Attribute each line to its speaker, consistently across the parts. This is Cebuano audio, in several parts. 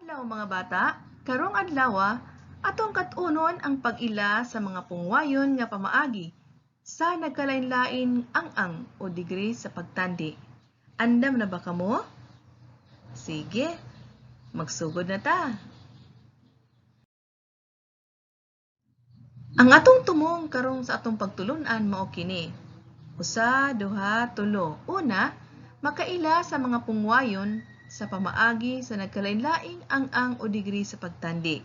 Speaker 1: Adlaw, mga bata, karong adlaw atong kat-unon ang pag-ila sa mga pungwayon nga pamaagi sa nagkalain-lain ang-ang o degree sa pagtandi. Andam na ba kamo? Sige, magsugod na ta. Ang atong tumong karong sa atong pagtulun-an mao kini. Usa, duha, tulo. Una, makaila sa mga pungwayon sa pamaagi sa nagkalain-laing ang-ang o degree sa pagtandi.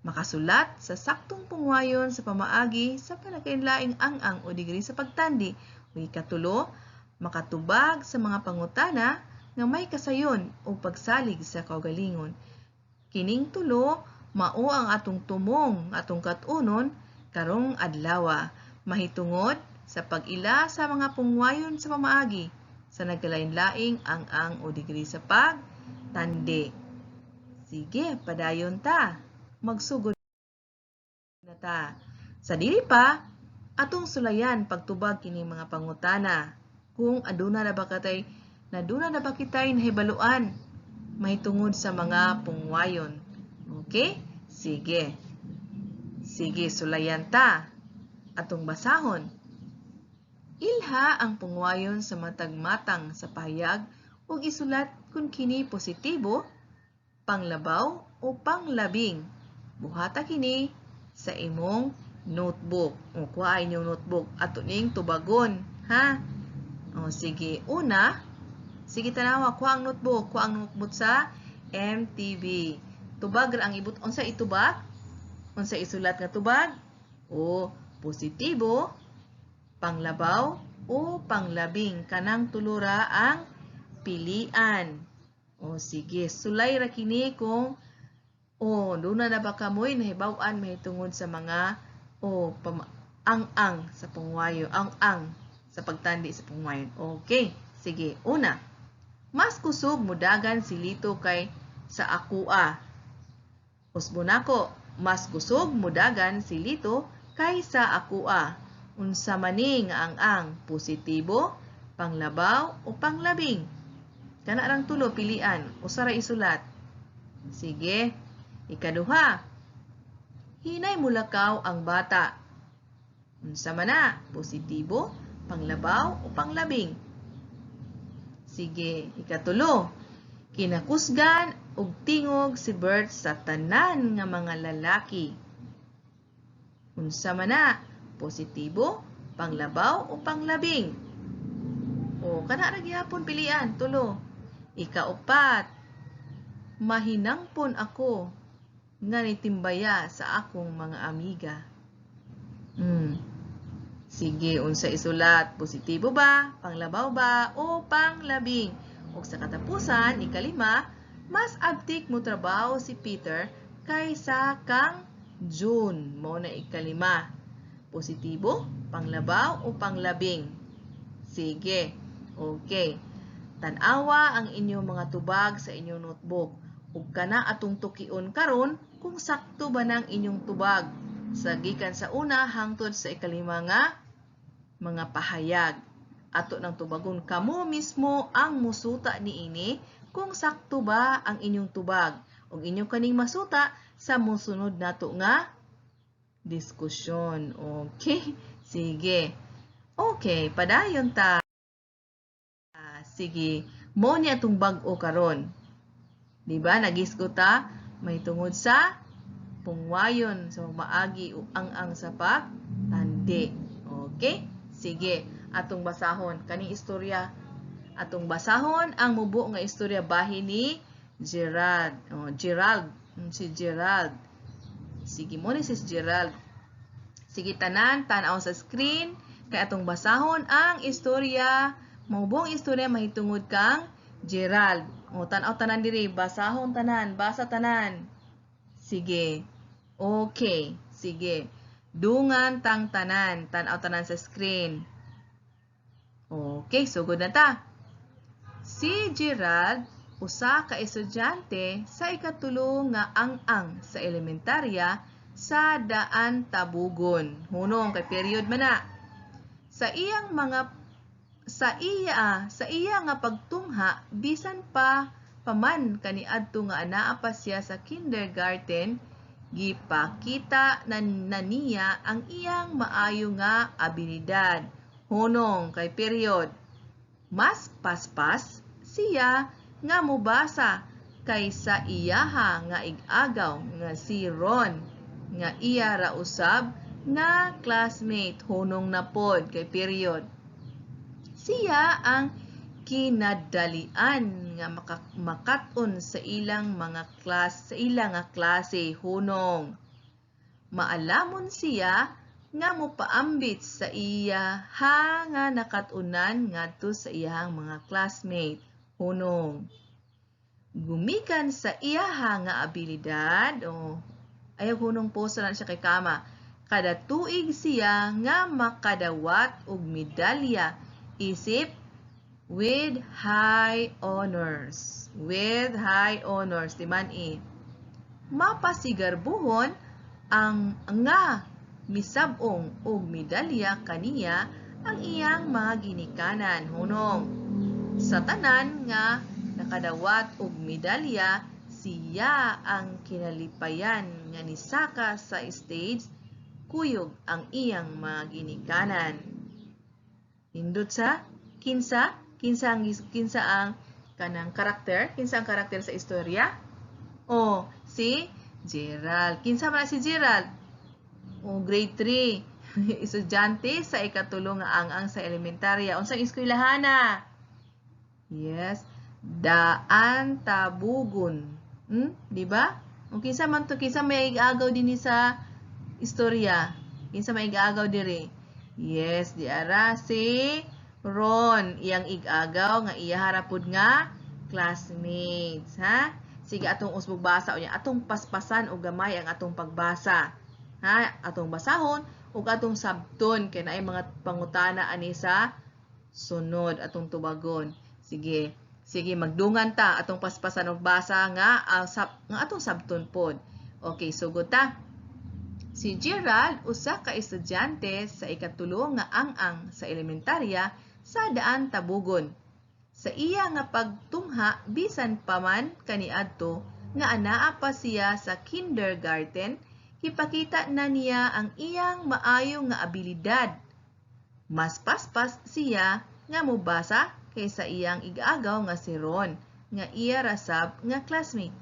Speaker 1: Makasulat sa saktong pungwayon sa pamaagi sa nagkalain-laing ang-ang o degree sa pagtandi. O ikatulo, makatubag sa mga pangutana nga may kasayon o pagsalig sa kaugalingon. Kining tulo mao ang atong tumong atong kat-unon karong adlawa mahitungod sa pag-ila sa mga pungwayon sa pamaagi sa nagkalain-laing ang-ang o degree sa pagtandi. Sige, padayon ta. Magsugod na ta. Sa dili pa, atong sulayan pagtubag kining mga pangutana. Kung aduna na ba katay, naduna na ba kitay nahibaluan mahitungod sa mga pungwayon. Okay? Sige. Sige, sulayan ta. Atong basahon. Ilha ang pungwayon sa matag matang sa pahayag ug isulat kung kini positibo, panglabaw o panglabing. Buhata kini sa imong notebook. O kuha inyong notebook ato ning tubagon, ha? O sige, una, sige tanawa, kuha ang notebook, kuha ang notebook sa MTB. Tubag ra ang ibut, unsa itubag? Unsa isulat nga tubag? O positibo, panglabaw o panglabing, kanang tulura ang pilian. O sige, sulay ra kini kung o duna na ba kamoy nahibaw-an mahitungod sa mga o ang-ang sa pungwayo, ang-ang sa pagtandi sa pungwayon. Okay, sige. Una, mas kusog mudagan si Lito kay sa akua. Usbo nako, mas kusog mudagan si Lito kaysa akua. Unsa mani nga ang-ang, positibo, panglabaw o panglabing? Kana rang tulo pilian, usa ra isulat. Sige. Ikaduha, hinay mulakaw ang bata. Unsa man na, positibo, panglabaw o panglabing? Sige. Ikatulo, kinakusgan og tingog si Bert sa tanan nga mga lalaki. Unsa man na, positibo, panglabaw o panglabing? O kana ra gihapon pilian, tulo. Ikaupat, mahinangpon ako nga nitimbaya sa akong mga amiga. Sige, unsa isulat? Positibo ba, panglabaw ba, o panglabing? Ug sa katapusan, ikalima, mas abtik mo trabaho si Peter kaysa kang June. Mao na ikalima. Positibo, panglabaw o panglabing? Sige. Okay. Tan-awa ang inyong mga tubag sa inyong notebook. Ug kana atong tukion karon kung sakto ba nang inyong tubag sa gikan sa una hangtod sa ikalima nga mga pahayag. Ato nang tubagon, kamo mismo ang musuta niini kung sakto ba ang inyong tubag. Ug inyo kaning masuta sa mosunod nato nga diskusyon. Okay? Sige. Okay, padayon ta. Sige. Mo ni atong bag-o karon. Di ba? Nagisgo ta may tungod sa pungwayon sa maagi o ang-ang sa pagtandi. Okay? Sige. Atong basahon kaning istorya. Atong basahon ang mubo nga istorya bahin ni Gerald. Oh, Gerald. Si Gerald. Sige, mo ni si Gerald. Sige, tanan, tan-aw sa screen kay atong basahon ang istorya, maubong istorya mahitungod kang Gerald. O tan-aw tanan diri, basahon tanan, basa tanan. Sige. Okay, sige. Dungan tang tanan, tan-aw tanan sa screen. Okay, sugod na ta. Si Gerald usa ka estudyante sa ikatulo nga ang-ang sa elementarya sa Daan Tabugon. Hunong kay period man na. Sa iyang mga sa iya nga pagtungha bisan pa pa man kaniadto nga anaa pa siya sa kindergarten, gipakita na niya ang iyang maayo nga abilidad. Hunong kay period. Mas paspas siya nga mobasa kaysa iyaha nga ig-agaw nga si Ron nga iya ra usab nga classmate. Hunong na pod kay period. Siya ang kinadalian nga makat-on sa ilang mga sa ilang nga klase. Hunong. Maalamon siya nga mopaambit sa iya ha nga nakat-unan ngadto sa iyahang mga classmate. Hunong. Gumikan sa iyaha nga abilidad, oh, ayaw hunong po sa siya kay kama. Kada tuig siya nga makadawat og medalya isip with high honors. With high honors, di man eh. Mapasigarbuhon ang nga misab-ong og medalya kaniya ang iyang mga ginikanan. Hunong. Sa tanan nga nakadawat og medalya, siya ang kinalipayan nga nisaka sa stage kuyog ang iyang mga ginikanan. Nindot sa kinsa kinsa ang kanang karakter? Kinsa ang karakter sa istorya? O si Gerald. Kinsa man si Gerald? O grade 3. Estudyante sa ikatulo nga ang-ang sa elementarya. Unsang eskwelahana? Yes, Daan Tabugon. Di ba? O kinsa man to, kinsa may agaw dinhi sa istorya? Kinsa may agaw diri? Yes, di ara si Ron, iyang ig-agaw nga iya harapod nga classmates, ha? Sige, atong usbog basa unya, atong paspasan og gamay ang atong pagbasa. Ha? Atong basahon ug atong sabton kay naay mga pangutana ani sa sunod atong tubagon. Sige. Sige, magdungan ta atong paspasan og basa nga nga atong sabton pod. Okay, sugod ta. Si Gerald, usa ka estudyante sa ikatulo nga ang-ang sa elementarya sa Daan Tabugon. Sa iya nga pagtungha bisan pa man kaniadto nga anaa pa siya sa kindergarten, gipakita na niya ang iyang maayo nga abilidad. Mas paspas siya nga mobasa kaysa iyang ig-agaw nga si Ron, nga iya rasab nga classmate.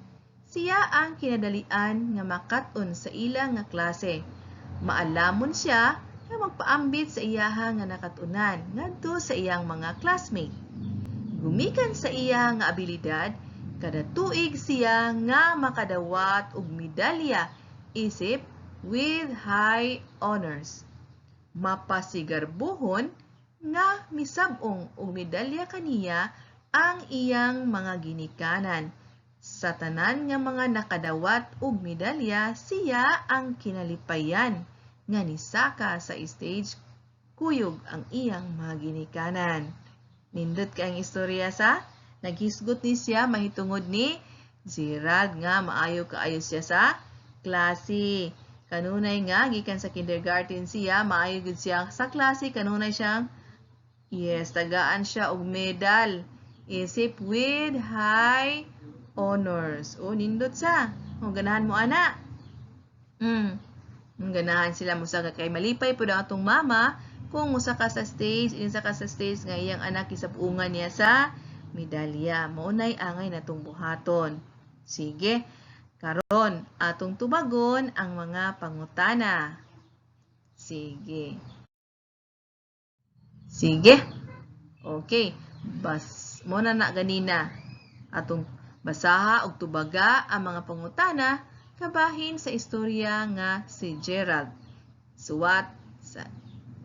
Speaker 1: Siya ang kinadalian nga makat-on sa ila nga klase. Maalamon siya nga magpaambit sa iyaha nga nakat-unan ngadto sa iyang mga classmate. Gumikan sa iya nga abilidad, kada tuig siya nga makadawat og medalya isip with high honors. Mapasigarbuhon nga misab-ong og medalya kaniya ang iyang mga ginikanan. Sa tanan nga mga nakadawat og medalya, siya ang kinalipayan nga nisaka sa stage kuyog ang iyang mga ginikanan. Nindot kay ang istorya sa naghisgot ni siya mahitungod ni Gerald nga maayo kaayo siya sa klase. Kanunay nga gikan sa kindergarten siya, maayo gud siya sa klase, kanunay siyang, yes, tagaan siya og medal isip with high honors. O nindot sa. O ganahan mo ana. Ganahan sila mo sa kay malipay pud ang atong mama kung musa ka sa stage, insa ka sa stage nga iyang anak isapungan niya sa medalya. Mao nay angay natong buhaton. Sige. Karon atong tubagon ang mga pangutana. Sige. Sige. Okay. Bas mo na na ganina. Atong basaha og tubaga ang mga pangutana kabahin sa istorya nga si Gerald. Suwat sa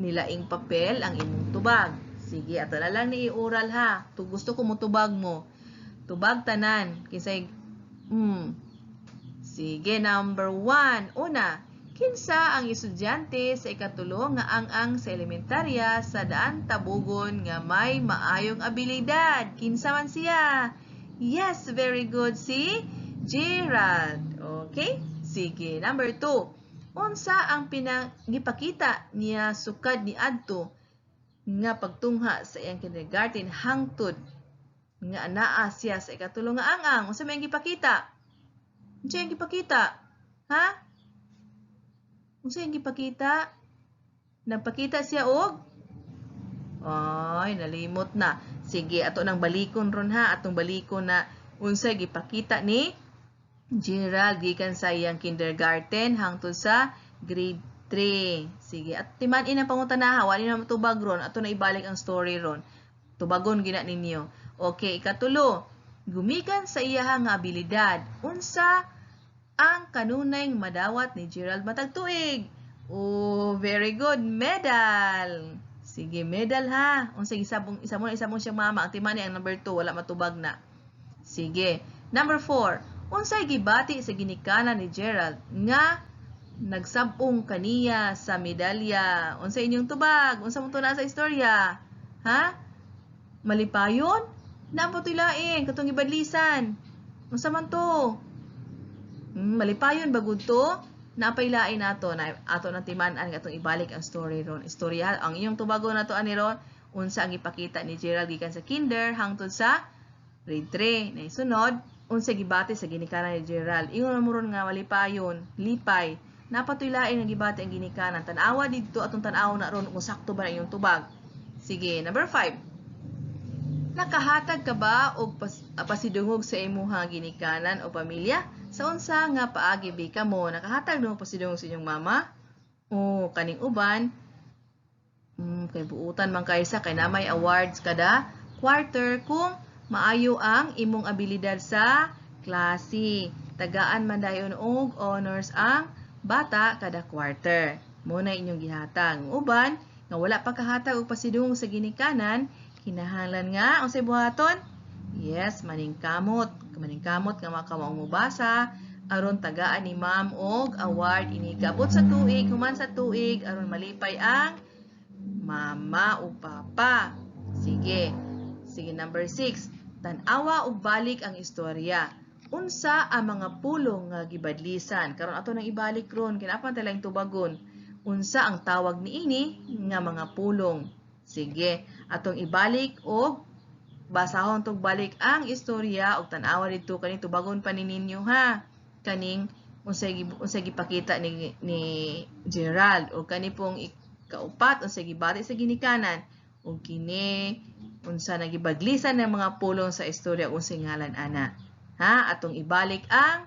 Speaker 1: nilaing papel ang imong tubag. Sige, ato na lang ni i-oral ha. Tu gusto ko mo tubag mo. Tubag tanan. Kinsay. Sige, number 1. Una, kinsa ang estudyante sa ikatulo nga ang-ang sa elementarya sa Daan Tabugon nga may maayong abilidad? Kinsa man siya? Yes, very good. Si Gerald. Okay? Sige, number 2. Unsa ang gipakita niya sukad ni adto nga pagtungha sa iyang kindergarten hangtod Nga naa siya sa ikatulo nga ang-ang. Unsa may gipakita? Unsa yung gipakita? Ha? Unsa yung gipakita? Nagpakita siya og, ay, nalimot na. Sige, ato nang balikon ron ha. Atong balikon na unsay gipakita ni Gerald gikan sa iyang kindergarten hangtod sa grade 3. Sige, at timan-i ang pangutana ha, wala na matubag ron, ato na ibalik ang story ron. Tubagon gina ninyo. Okay, ikatulo. Gumikan sa iyaha nga abilidad, unsa ang kanunay madawat ni Gerald matag tuig? Oh, very good. Medal. Sige, medal ha. Unsa isabong isa mo na isa mo siyang mama. Ang timan ang number 2, wala matubag na. Sige. Number 4. Unsay gibati sa ginikanan ni Gerald nga nagsab-ong kaniya sa medalya? Unsa inyong tubag? Unsa mo na sa istorya? Ha? Malipayon? Naa pa lain katong gibadlisan. Unsa man to? Malipayon ba gud to? Napay lain nato na ato nang timan-an nga atong ibalik ang story ron. Istorya ang inyong tubagon nato ani ron, unsa ang ipakita ni Gerald gikan sa kinder hangtod sa grade 3. Na sunod, unsa gibati sa ginikanan ni Gerald? Ingon mo ron nga malipayon, lipay. Napatoy lain nga gibati ang ginikanan. Tan-awa didto, atong tan-aw na ron kung sakto ba na inyong tubag. Sige, number 5. Nakahatag ka ba og pasidungog sa imuha ginikanan o pamilya? Sa unsa nga paagi bi kamo nakahatag mo pasidungog sa inyong mama? O kaning uban, kay buutan man kay sa kay na may awards kada quarter kung maayo ang imong abilidad sa klase. Tagaan man dayon og honors ang bata kada quarter. Mo na inyong gihatag. Ang uban nga wala pa kahatag og pasidungog sa ginikanan, kinahanglan nga unsay buhaton? Yes, maningkamot. Maningkamot nga makamaong mobasa aron tagaan ni ma'am og award inig-abot sa tuig, human sa tuig, aron malipay ang mama o papa. Sige. Sige, number 6. Tan-awa og balik ang istorya. Unsa ang mga pulong nga gibadlisan? Karon ato nang ibalik ron, kinapan talang tubagon. Unsa ang tawag niini nga mga pulong? Sige, atong ibalik og basahon tog balik ang istorya og tan-awa didto kani tubagon pa ni ninyo ha. Kaning unsay gipakita ni Gerald o kani pong ikaupat, unsay gibati sa ginikanan ug kini unsa nagibaglisan ng mga pulong sa istorya, unsay ngalan ana. Ha, atong ibalik ang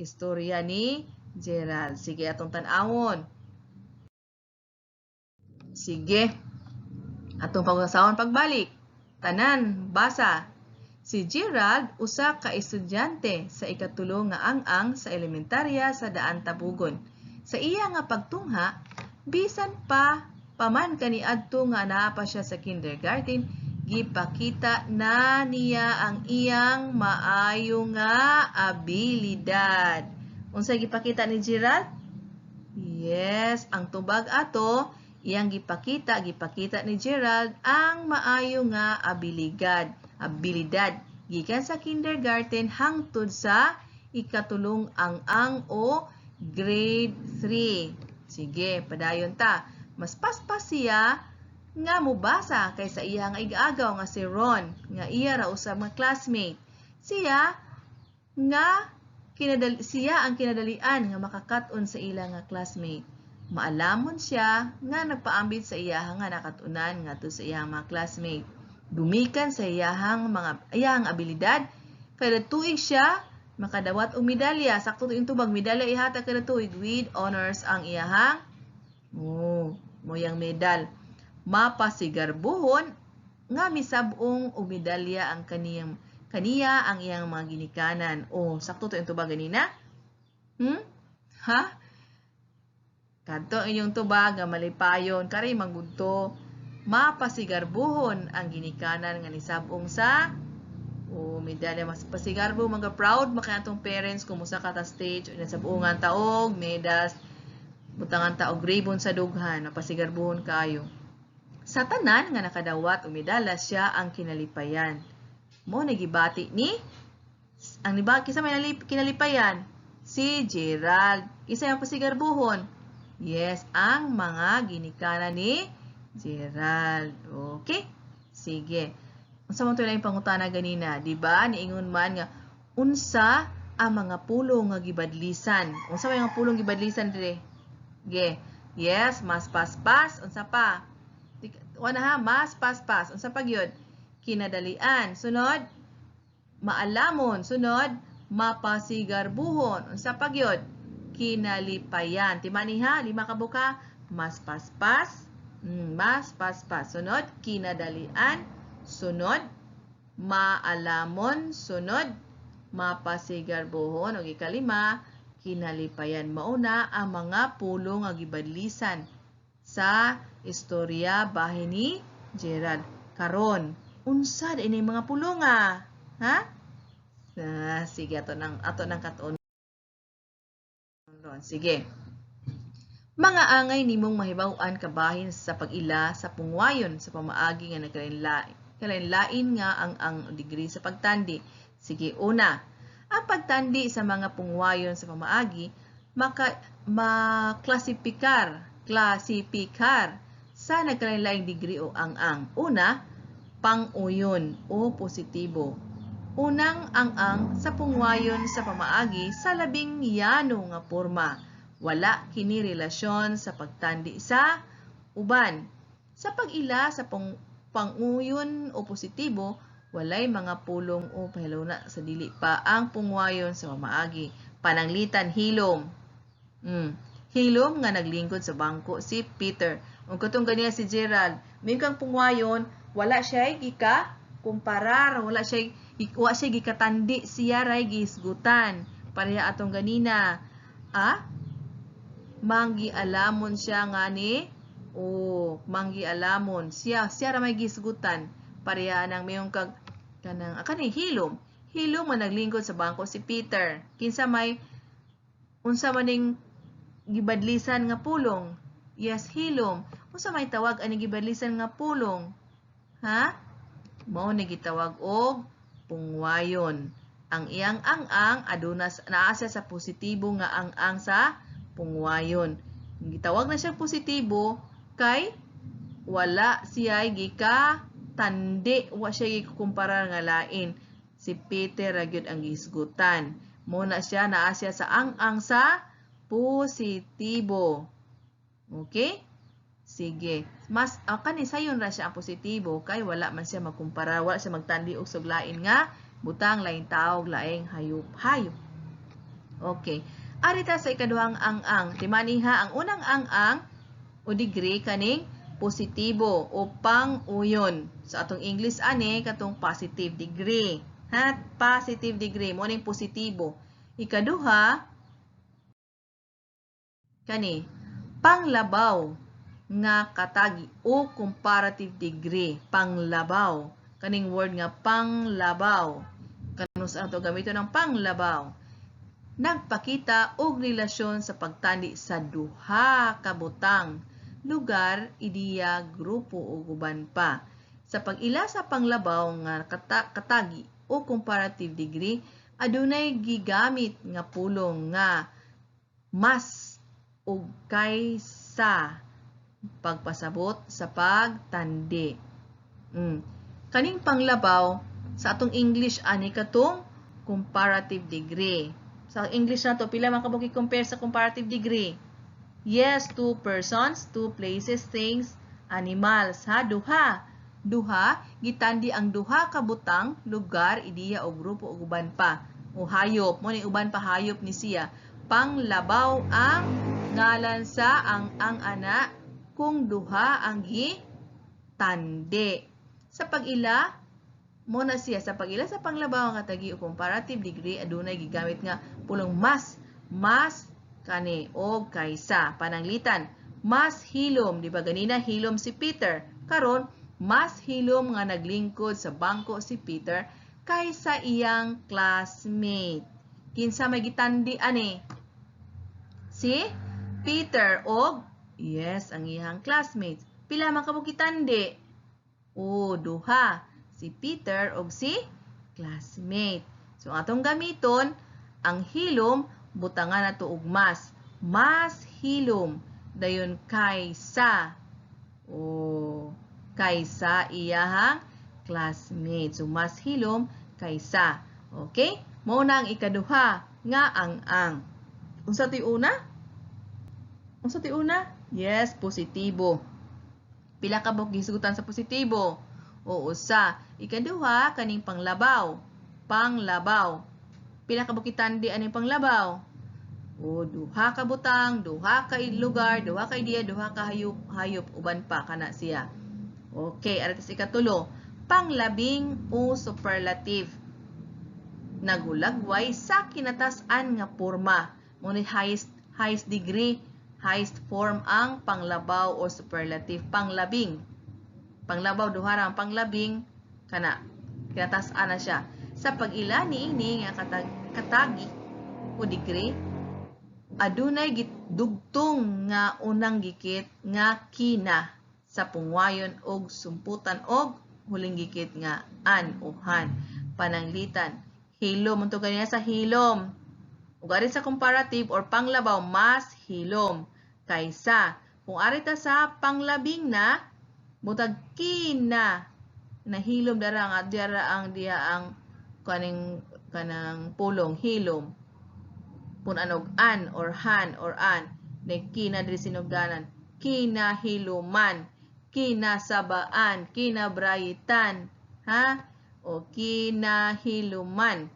Speaker 1: istorya ni Gerald. Sige, atong tan-awon. Sige. Atong pag-usahon pagbalik. Tanan, basa. Si Gerald usa ka estudyante sa ikatulo nga ang-ang sa elementarya sa Daan Tabugon. Sa iya nga pagtungha, bisan pa paman kaniadto nga naa pa siya sa kindergarten, gipakita na niya ang iyang maayo nga abilidad. Unsay gipakita ni Gerald? Yes, ang tubag ato, iyang gipakita ni Gerald ang maayo nga abilidad gikan sa kindergarten hangtod sa ikatulong ang-ang o grade 3. Sige, padayon ta. Mas paspas siya nga mobasa kaysa iya nga igaagaw nga si Ron, nga iya ra usab nga classmate. Siya ang kinadalian nga makakat-on sa ila nga classmate. Maalamon siya nga nagpaambit sa iyahang nga nakat-unan ngadto sa iyang mga classmate. Gumikan sa iyahang abilidad kada tuig siya makadawat og medalya. Sakto to yung tubag, medalya ihatag kada tuig with honors ang iyahang oh, moyang medal. Mapasigarbuhon nga misab-ong og medalya ang kaniyang kaniya ang iyang mga ginikanan. Oh, sakto to yung tubag ganina? Ha? Kadto ang inyong tubag nga malipayon kari magudto mapasigarbuhon ang ginikanan nga nisab-ong sa o medalya. Mas pasigarbo, mga proud maka atong parents kung musa ka ta stage o nasab-ungan taog medals, butangan ta og ribbon sa dughan, mapasigarbuhon kayo. Sa tanan nga nakadawat og medalya, siya ang kinalipayan. Mo nagibati ni ang niba kinsa may kinalipayan? Si Gerald. Kinsa ang pasigarbuhon? Yes, ang mga ginikanan ni Gerald. Okay? Sige. Unsa man to laing pangutana ganina, di ba? Niingon man nga unsa ang mga pulong nga gibadlisan? Unsa may mga pulong gibadlisan dire? Ge. Yes, mas paspas, unsa pa? Wala ha, mas paspas, unsa pa gyud? Kinadalian. Sunod, maalamon. Sunod, mapasigarbuhon. Unsa pa gyud? Kinalipayan. Timani ha, lima ka buka, mas paspas, mas paspas. Sunod, kinadalian. Sunod, maalamon. Sunod, mapasigarbuhon. O ikalima, kinalipayan. Mauna ang mga pulong nga gibadlisan sa istorya bahin ni Gerald. Karon, unsa ini mga pulong nga? Ha? Ah, sige, ato nang kat-on. Sige. Mga angay nimong mahibaw-an kabahin sa pag-ila sa pungwayon sa pamaagi nga nagkalain-lain nga ang degree sa pagtandi. Sige, una, ang pagtandi sa mga pungwayon sa pamaagi maka maklasipikar, klasipikar sa nagkalain-laing degree o ang-ang. Una, pang-uyon o positibo. Unang ang-ang sa pungwayon sa pamaagi sa labing yano nga porma. Wala kini relasyon sa pagtandi sa uban. Sa pag-ila sa panguyon o positibo, walay mga pulong o pahiluna sa dili pa ang pungwayon sa pamaagi. Pananglitan, hilom. Hilom nga naglingkod sa bangko si Peter. Ug katong ganiya si Gerald, may kang pungwayon, wala siya gika kumparar, wala siya gikatandi, siya ray gihisgutan. Pareha atong ganina. Ah? Manggialamon siya nga ni o manggialamon siya, siya ra may gihisgutan. Pareha nang mayong kag kanang kani hilom. Hilom nga naglingkod sa bangko si Peter. Kinsa may unsa maning gibadlisan nga pulong? Yes, hilom. Unsa may tawag ani gibadlisan nga pulong? Ha? Mao ni gitawag og pungwayon. Ang iyang ang-ang aduna naa siya sa positibo nga ang-ang sa pungwayon. Gitawag na siya positibo kay wala siya gikatandi, wa siya gikumpara nga lain. Si Peter ra gyud ang gihisgutan. Mo na siya naa siya sa ang-ang sa positibo. Okay? Sige. Mas kani sayon ra siya ang positibo kay wala man siya magkumpara, wala siya magtandi og suglain nga butang, laing tawo, laing hayop, hayop. Okay. Ari ta sa ikaduhang ang-ang. Timani ha, ang unang ang-ang o degree kaning positibo o pang-uyon. Sa atong English ani katong positive degree. Ha, positive degree mo ning positibo. Ikaduha kani panglabaw nga katagi o comparative degree, panglabaw. Kaning word nga panglabaw. Kanus ato gamiton ang panglabaw? Nagpakita og relasyon sa pagtandi sa duha ka butang, lugar, ideya, grupo ug uban pa. Sa pag-ila sa panglabaw nga katagi o comparative degree, adunay gigamit nga pulong nga mas ug kaysa pagpasabot sa pagtandi. Kaning panglabaw sa atong English ani katong comparative degree. Sa English na to, pila man ka compare sa comparative degree? Yes, two persons, two places, things, animals. Ha, duha. Duha, gitandi ang duha ka butang, lugar, ideya o grupo o uban pa. O hayop, mo ni uban pa hayop ni siya. Panglabaw ang ngalan sa ang ana kung duha ang gitandi. Sa pag-ila, mo na siya sa pag-ila sa panglabaw ang katagi o comparative degree, adunay gigamit nga pulong mas, mas kani o kaysa. Pananglitan, mas hilom, di ba ganina hilom si Peter? Karon, mas hilom nga naglingkod sa bangko si Peter kaysa iyang classmate. Kinsa may gitandi ani? Si Peter og yes, ang iyang classmates. Pila man ka gitandi? O, duha. Si Peter og si classmate. So, atong gamiton, ang hilom, butangan nato og mas. Mas hilom. Dayon kaysa. O, kaysa iyahang Classmate. So mas hilom kaysa. Okay? Mao na ang ikaduha nga ang-ang. Unsa to'y una? Unsa to'y una? Yes, positibo. Pila ka buok gihisgutan sa positibo? O usa. Ikaduha, kaning panglabaw. Panglabaw. Pila ka buok gitandi aning panglabaw? O duha ka butang, duha ka lugar, duha ka ideya, duha ka hayop, hayop uban pa kana siya. Okay, ari sa ikatulo, panglabing o superlative. Nagulagway sa kinatas-an nga porma. Mao ni highest degree, highest form ang panglabaw o superlative, panglabing. Panglabaw duha ra, ang panglabing kana kinatas-an na siya. Sa pag-ila niini nga katagi o degree, adunay dugtong nga unang gikit nga kina sa pungwayon og sumputan og huling gikit nga an o han. Pananglitan, hilom unto ganiya sa hilom. Ug ari sa comparative or panglabaw, mas hilom kaysa. Kung ari ta sa panglabing na, butag kina nahilom dara nga dira ang diha ang kaning kanang pulong hilom pun anog an or han or an ne kina diri sinugdanan, kinahiluman, kinasabaan, kinabrayitan, ha, o kinahiluman.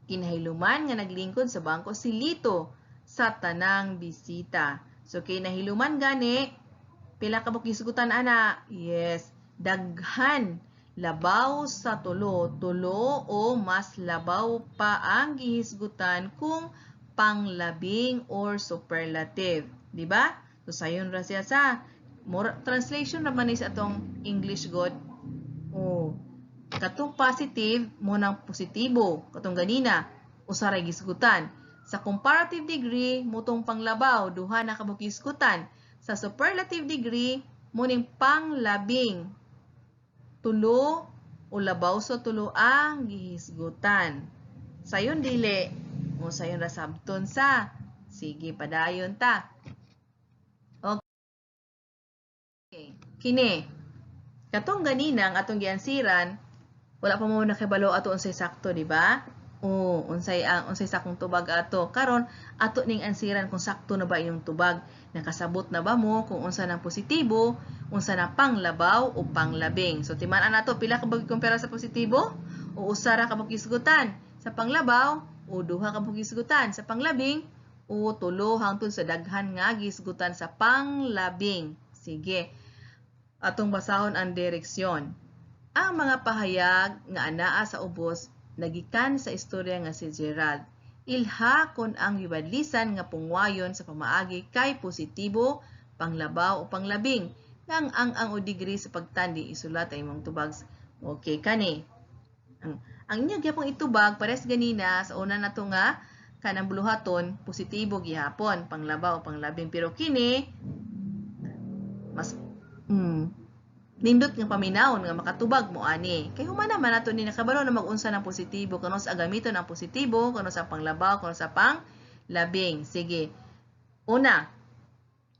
Speaker 1: Kinahiluman nga naglingkod sa bangko si Lito sa tanang bisita. So kinahiluman gani, pila ka buok gisgutan ana? Yes, daghan, labaw sa tulo, tulo o mas labaw pa ang gihisgutan kung panglabing or superlative, di ba? So sayon ra siya sa more translation ra man ni sa atong English god. Oh, katong positive mo nang positibo, katong ganina usa ra gisgutan. Sa comparative degree, mutong panglabaw, duha na ka buok gisgutan. Sa superlative degree, mo ning panglabing, tulo o labaw sa tulo ang gihisgutan. Sayon dili mo, sayon ra sabton sa. Sige, padayon ta. Okay. Kini katong ganina ang atong giansiran, wala pa mo nakibalo ato unsay sakto, di ba? O unsay sakong tubag ato. Karon ato ning ansiran kung sakto na ba inyong tubag. Nakasabot na ba mo kung unsa nang positibo, unsa na panglabaw o panglabing? So timan-an nato, pila ka buok kumpara sa positibo? O usa ra ka buok gisgutan. Sa panglabaw, o duha ka buok gisgutan. Sa panglabing, o tulo hangtod sa daghan nga gisgutan sa panglabing. Sige. Atong basahon ang direksyon. Ang mga pahayag nga anaa sa ubos nagikan sa istorya nga si Gerald. Ilha kon ang gibadlisan nga pungwayon sa pamaagi kay positibo, panglabaw o panglabing, nang ang o degree sa pagtandi, isulat ang imong tubag. Okay kani. Ang inyo gyapon itubag pares ganina sa una nato nga kanang buluhaton, positibo gihapon, panglabaw o panglabing, pero kini mas nindot nga paminawon nga makatubag mo ani. Kay human naman nato ni nakabalo na mag-unsa ng positibo, kuno sa gamiton ang positibo, kuno sa panglabaw, kuno sa panglabing. Sige. Una,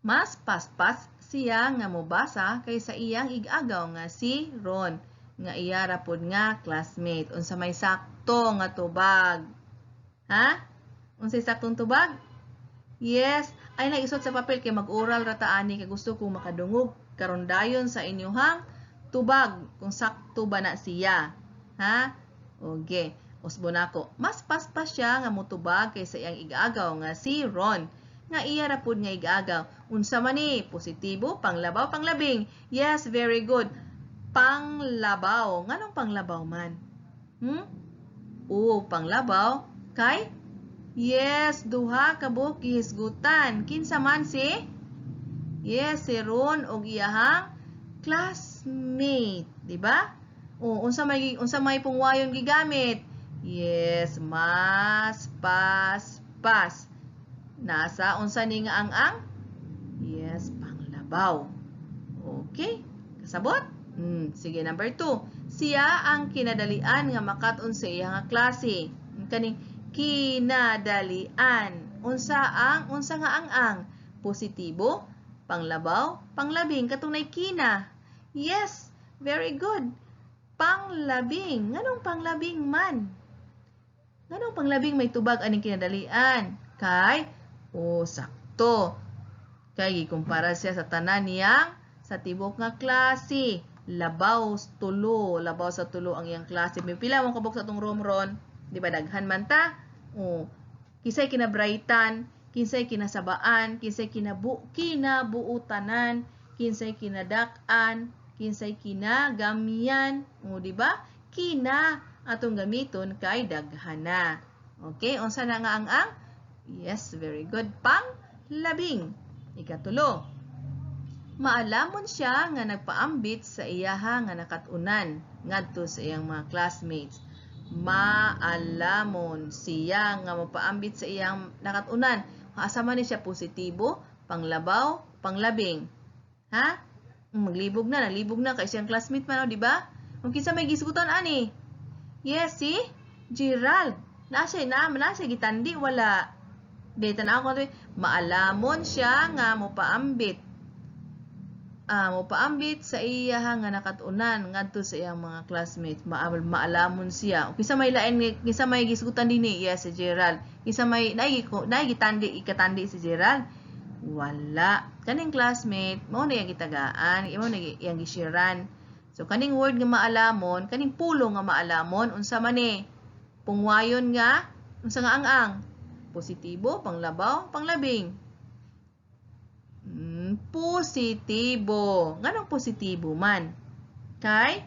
Speaker 1: mas paspas siya nga mobasa kaysa iyang ig-agaw nga si Ron, nga iya ra pod nga classmate. Unsa may sakto nga tubag? Ha? Unsay saktong tubag? Yes, ay naisot sa papel kay mag-oral ra ta ani, kay gusto kong makadungog karon dayon sa inyohang tubag kung sakto ba na siya. Ha? Okay. Usbo nako. Mas paspas siya nga motubag kaysa iyang ig-agaw nga si Ron, nga iya ra pud nga ig-agaw. Unsa man ni? Positibo, panglabaw, panglabing? Yes, very good. Panglabaw. Nganong panglabaw man? O panglabaw kay yes, duha ka buok gihisgutan. Kinsa man si? Yes, si Ron og iyahang classmate, di ba? O unsa may pungwayon gigamit? Yes, mas, pas, pas. Nasa unsa ni nga ang-ang? Yes, panglabaw. Okay, kasabot? Sige, number 2. Siya ang kinadalian nga makat-on sa iya nga klase. Kaning kinadalian. Unsa ang unsa nga ang-ang? Positibo, panglabaw, panglabing, katong nay kina. Yes, very good. Panglabing. Nganong panglabing man? Nganong panglabing may tubag aning kinadalian? Kay, o sakto. Kay gikumpara siya sa tanan niyang sa tibok nga klase. Labaw sa tulo, labaw sa tulo ang iyang klase. May pila mo kabuk sa atong room ron? Di ba daghan man ta? O, kinsay kinabrightan, kinsay kinasabaan, kinsay kinabuutanan, kinsay kinadak-an, kinsay kinagamyan. O, di ba? Kina atong gamiton kay daghana. Okay, unsa na nga ang? Yes, very good. Pang labing. Ikatulo. Maalamon siya nga nagpaambit sa iyaha nga nakat-unan ngadto sa iyang mga classmates. Maalamon siya nga mopaambit sa iyang nakat-unan. Asa man ni siya, positibo, panglabaw, panglabing? Ha? Maglibog na, naglibog na kay siyang classmate man, oh, di ba? Kung kinsa may gisgutan ani? Yes, si Gerald. Na siya, na siya gitandi wala. Di tan-aw ko, maalamon siya nga mopaambit. Mopaambit sa iya nga nakat-unan ngadto sa iyang mga classmates. Maalamon siya. Kinsa may lain, kinsa may gisgutan dinhi? Yes, si Gerald. Kinsa may naay gitandi, ikatandi si Gerald? Wala. Kaning classmate, mao na iyang gitagaan, mao na iyang gishiran. So kaning word nga maalamon, kaning pulong nga maalamon, unsa man ni? Pungwayon nga unsa nga ang-ang? Positibo, panglabaw, panglabing? Positibo. Nganong positibo man? Kay?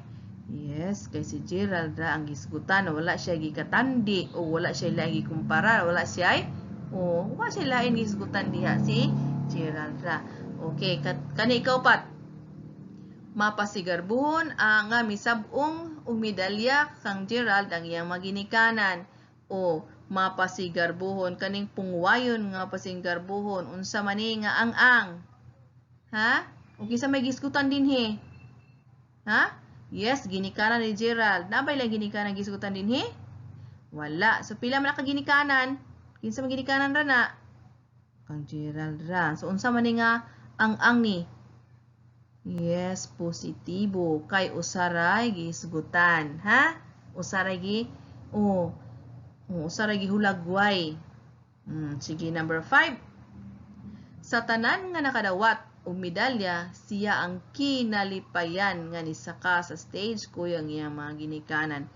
Speaker 1: Yes, kay si Gerald ra ang gisgutan, wala siya gikatandi o wala siya lain gikumpara, wala siya lain gisgutan diha, si Gerald ra. Okay, kani ikaw pat. Mapasigarbuhon ang nga misab-ong og medalya kang Gerald ang iyang maginikanan. O mapasigarbuhon, kaning pungwayon nga pasigarbuhon, unsa man ni nga ang-ang? Ha? O kinsa may gisgutan dinhi? Ha? Yes, ginikanan ni Gerald. Nabay lang ginikanan gisgutan dinhi? Wala. So pila man ka ginikanan? Kinsa man ginikanan ra na? Kang Gerald ra. So unsa man ni nga ang-ang ni? Yes, positibo. Kay usaray gisgutan, ha? Usaray gi oh, oh usaray gihulagway. Sige, number 5. Sa tanan nga nakadawat og medalya, siya ang kinalipayan nga nisaka sa stage kuyang iyang mga ginikanan.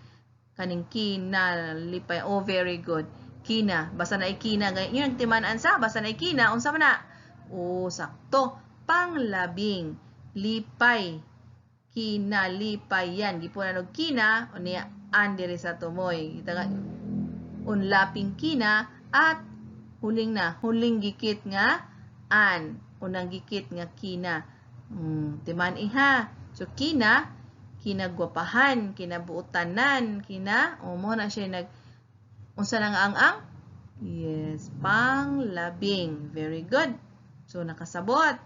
Speaker 1: Kaning kinalipay, oh very good. Kina, basta na ikina, yun ang timan-an sa, basta na ikina, unsa man na? Oh, sakto. Panglabing, lipay, kinalipayan. Gipunan og kina, o niya, an diri sa tumoy. Kita nga, unlaping kina, at huling na, huling gikit nga an, unang gikit nga kina. Timan iha. So, kina, kinagwapahan, kinabuotanan, kina, o mo na siya nag, unsa na nga ang-ang? Yes, panglabing. Very good. So, nakasabot.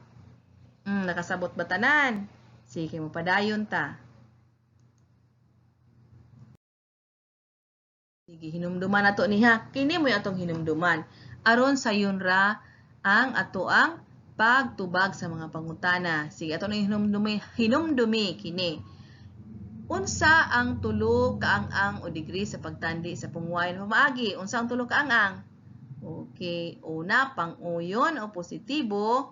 Speaker 1: Nakasabot ba tanan? Sige, mopadayon ta. Sige, hinumduman nato niha. Kini mo'y atong hinumduman. Aron sayon ra ang ato ang pagtubag sa mga pangutana. Sige, ato na hinumdumi, hinumdumi kini. Unsa ang tulo kaang-ang o degree sa pagtandi sa pungwayon pamaagi? Unsa ang tulo kaang-ang? Okay, una, pang-uyon o positibo.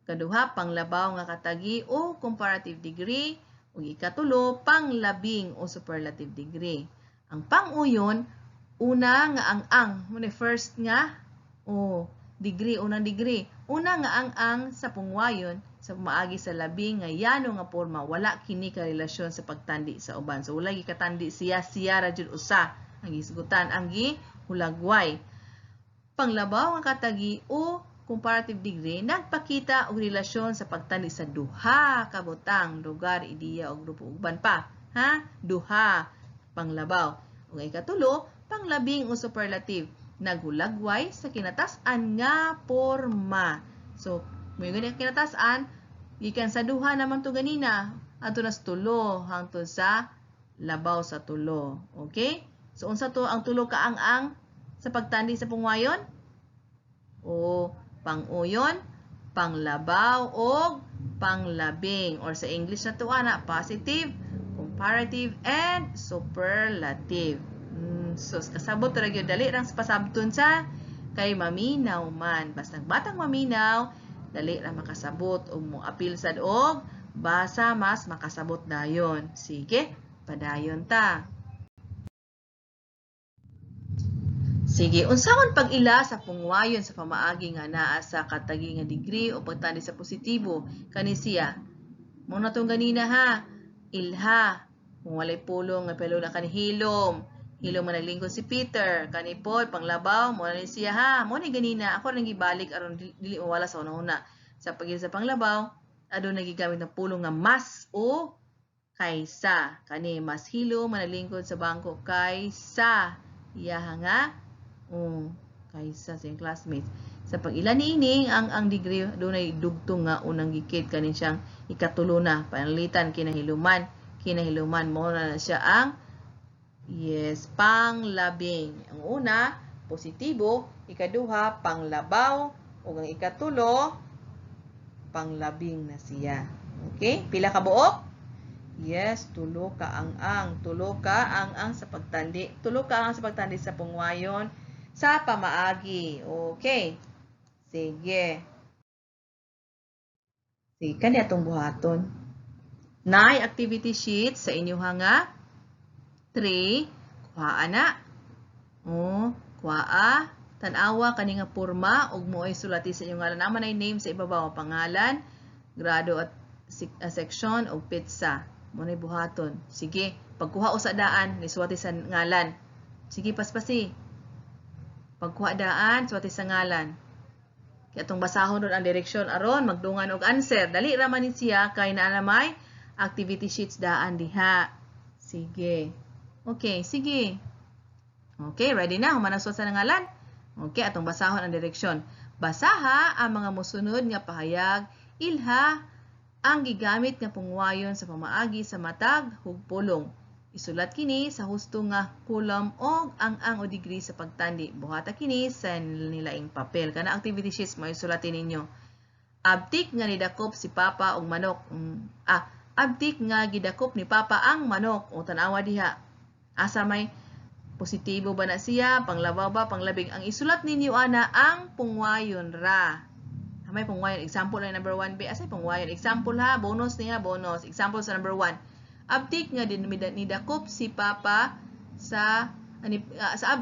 Speaker 1: Kaduha, panglabaw nga katagi o comparative degree. Ug ikatulo, panglabing o superlative degree. Ang pang-uyon, una nga ang-ang, muna first nga o degree, unang degree. Una nga ang-ang sa pungwayon sa pamaagi sa labing nga yano nga porma, wala kini karelasyon sa pagtandi sa uban. So wala gikatandi siya, siya ra jud usa ang gisgutan, ang gihulagway. Panglabaw nga katagi o comparative degree nagpakita og relasyon sa pagtandi sa duha ka butang, lugar, ideya o grupo uban pa, ha? Duha panglabaw. Ug ang ikatulo, panglabing o superlative, naghulagway sa kinatas-an nga porma. So, moingon ang kinatas-an, gikan sa duha naman to ganina, adto na sa tulo hangtod sa labaw sa tulo. Okay? So unsa to ang tulo ka ang-ang sa pagtandi sa pungwayon? O pang-uyon, panglabaw o panglabing, or sa English na to ana, positive, Comparative and superlative. So, kasabot ra gyud, dali rang pasabton sa kay maminaw man. Basta batang maminaw, dali ra makasabot og moapil sad og basa, mas makasabot dayon. Sige, padayon ta. Sige, unsaon pag-ila sa pungwayon sa pamaagi nga naa sa katagi nga degree o pagtandi sa positibo? Kani siya. Mao na tong ganina ha. Ilha. Kung walay pulong nga pero na kani hilom. Hilom man naglingkod si Peter. Kani pod panglabaw mo na ni siya ha. Mo ni ganina ako nang gibalik aron dili mawala sa una-una. Sa pag sa panglabaw, aduna gigamit ng pulong nga mas o kaysa. Kani mas hilom man naglingkod sa bangko kaysa iyaha nga kaysa sa iyang classmates. Sa pag-ila niini ang degree dunay dugtong nga unang gikit kanin siyang ikatulo na pananglitan kinahiluman, kinahiluman mo na siya ang yes panglabing. Ang una positibo, ikaduha panglabaw, ug ang ikatulo panglabing na siya. Okay? Pila ka buok? Yes, tulo ka ang-ang, tulo ka ang-ang sa pagtandi, tulo ka ang sa pagtandi sa pungwayon sa pamaagi. Okay. Sige. Sige, kani atong buhaton. Naay activity sheet sa inyong nga 3. Kuhaa na. O, kuhaa. Tan-awa kani nga porma ug mo'y sulati sa inyong ngalan. Naman ay name sa ibabaw, pangalan, grado at seksyon og petsa. Mo nay buhaton. Sige, pagkuha usa daan, nisuwati sa ngalan. Sige, paspasi. Pagkuha daan, suwati sa ngalan. Kaya itong basahon doon ang direksyon aron magdungan og answer. Dali ra man ni siya kay naa na may activity sheets daan diha. Sige. Okay, sige. Okay, ready na human suwat sa ngalan. Okay, atong basahon ang direksyon. Basaha ang mga mosunod nga pahayag, ilha ang gigamit nga pungwayon sa pamaagi sa matag hugpulong. Isulat kini sa husto nga column og ang-ang o degree sa pagtandi. Buhata kini sa nilaing papel. Kana activity sheets mo isulatin ninyo. Abtik nga nidakop si Papa og manok. Abtik nga gidakop ni Papa ang manok. O tan-awa diha. Asa may positibo ba na siya, panglabaw ba, panglabing. Ang isulat ninyo ana ang pungwayon ra. May pungwayon. Example na number 1 B. Asa pungwayon? Example ha, bonus niya, bonus. Example sa number 1. Abtik nga nidakop si Papa sa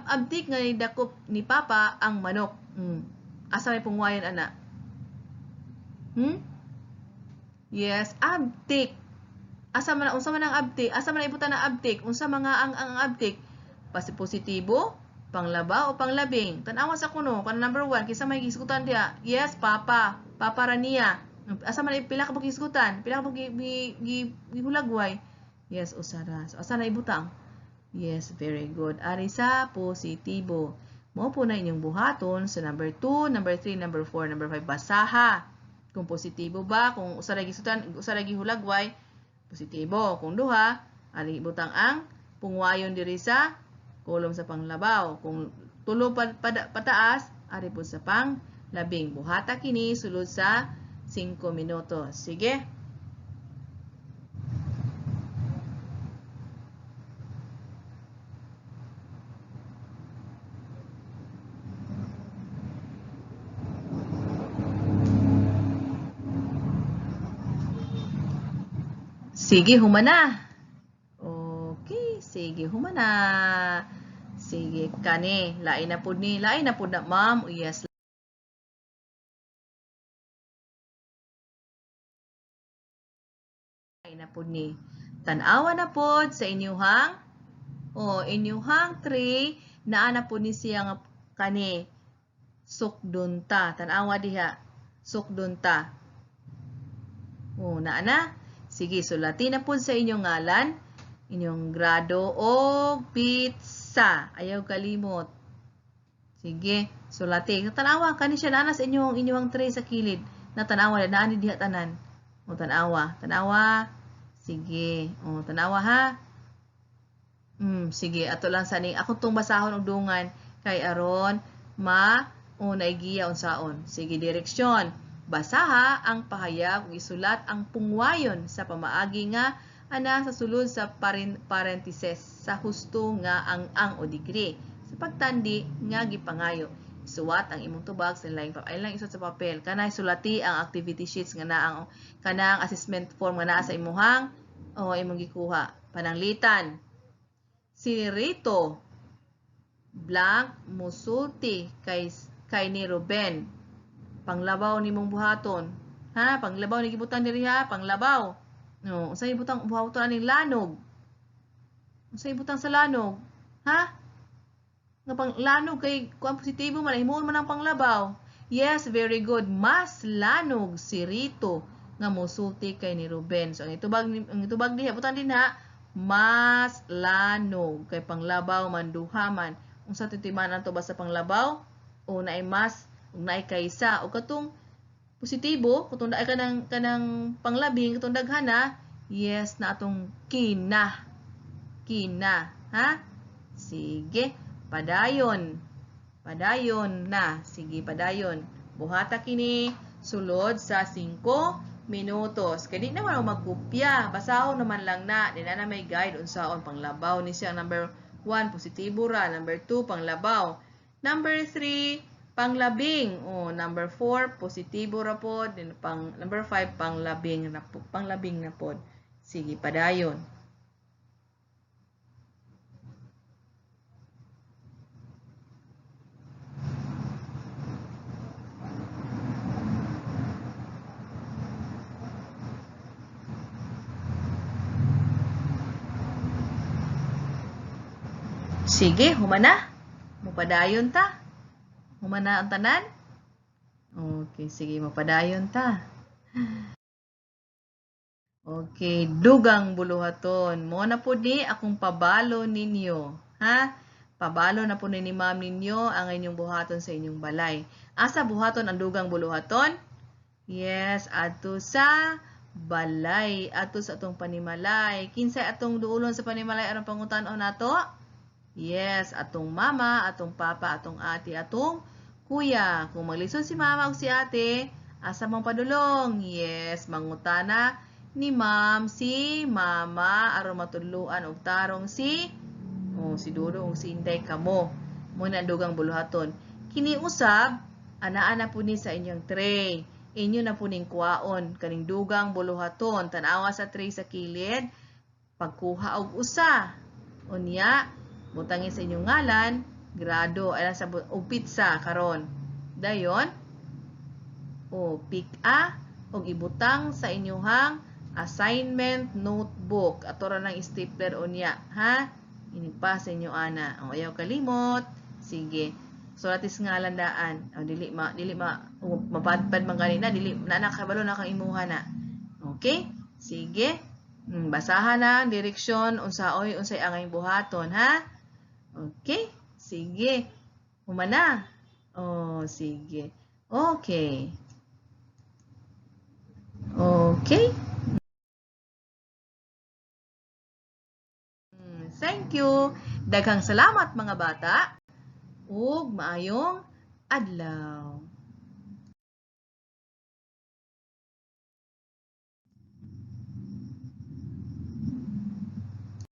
Speaker 1: abtik nga nidakop ni Papa ang manok. Asa may pungwayon ana? Yes, abtik. Asa man unsa man ang abtik? Asa man ibutan ang abtik? Unsa mga ang abtik? Positibo, panglaba o panglabing? Tan-awa sa kuno, kana number 1 kinsa may gisgutan diha? Yes, Papa. Papa ra niya. Asa man pila ka gisgutan? Pila ka gihulagway? Yes, usa ra. So, asa na ibutang? Yes, very good. Ari sa positibo. Mao po na inyong buhaton sa number 2, number 3, number 4, number 5. Basaha. Kung positibo ba, kung usa ra gisutan, usa ra gihulagway, positibo. Kung duha, ari ibutang ang pungwayon diri sa kolom sa panglabaw. Kung tulo pataas, ari po sa panglabing. Buhata kini sulod sa 5 minutos. Sige. Sige, humana. Okay, sige, humana. Sige, kani, lain na pud ni, lain na pud na, ma'am. Yes. Lain na pud ni. Tan-awa na pud sa inyuhang, inyuhang tray, naa na pud ni siya nga kani sukdon ta. Tan-awa diha, sukdon ta. Naa na. Sige, sulati na pud sa inyong ngalan, inyong grado o pizza. Ayaw kalimot. Sige, sulati. Tanawa, kani siya naa na sa inyong tray sa kilid. Natanawa, naa ni diha tanan. O, tanawa. Tanawa. Sige. O, tanawa ha. Sige, ato lang sa ning akong tong basahon og dungan kay aron ma o naigiya unsaon. Sige, direksyon. Basaha ang pahayag ug isulat ang pungwayon sa pamaagi nga Ana sa sulod sa parenthesis sa husto nga ang-ang o degree sa pagtandi nga gipangayo. Isuwat ang imong tubag sa laing ay lang isuwat sa papel. Kanay sulati ang activity sheets nga naa ang kanang assessment form nga naa sa imuhang o imong gikuha. Pananglitan. Si Rito blank musulti kay ni Ruben. Panglabaw nimong buhaton. Ha, panglabaw ni gibutang diri ha, panglabaw. No, unsay ibutang buhaton aning lanog? Unsay ibutang sa lanog? Ha? Nga pang lanog kay kuan positibo man, himuon man ang panglabaw. Yes, very good. Mas lanog si Rito nga mosulti kay ni Ruben. So ang itubag diha butang din ha, mas lanog kay panglabaw man duha man. Unsa titimanan to ba sa panglabaw? O naay mas ug naay kaysa o katong positibo katong naay kanang panglabing katong daghan na, yes na atong kina. Kina, ha? Sige, padayon. Padayon na. Sige, padayon. Buhata kini sulod sa 5 minutos. Kay di naman ako magkopya. Basahon naman lang na. Di na may guide unsaon panglabaw ni siya. Number 1, positibo ra. Number 2, panglabaw. Number 3, panglabing. O, number 4, positibo ra pod. Then, number 5, panglabing na po. Panglabing na pod. Sige, padayon. Sige, humana. Mupadayon ta. Humana ang tanan? Okay, sige, mupadayon ta. Okay, dugang buluhaton. Mo na po ni akong pabalo ninyo. Ha? Pabalo na po ni ma'am ninyo ang inyong buhaton sa inyong balay. Asa buhaton ang dugang buluhaton? Yes, adto sa balay. Adto sa atong panimalay. Kinsay atong duolon sa panimalay aron pangutan-on nato? Yes, atong mama, atong papa, atong ate, atong kuya. Kung maglisod si mama o si ate, asa mong padulong? Yes, mangutana ni ma'am si mama aron matudloan og tarong si Dodo o si Inday kamo. Mo na dugang buluhaton. Kini usab anaa na po ni sa inyong tray. Inyo na po ning kuwaon kaning dugang buluhaton. Tan-awa sa tray sa kilid, pagkuha og usa. Unya, butangin sa inyong ngalan, grado, ay sa og pizza karon. Dayon, o pick A og ibutang sa inyuhang assignment notebook. Ato ra nang stapler unya, ha? Inipa sa inyo ana. O ayaw kalimot. Sige. Sulatis ngalan daan. O dili ma mapadpad man gani na, dili na nakabalo na kang imuha na. Okay? Sige. Basahan na ang direksyon unsaoy unsay angay buhaton, ha? Okay? Sige. Humana. Oh, sige. Okay. Okay. Thank you. Daghang salamat mga bata. Ug maayong adlaw.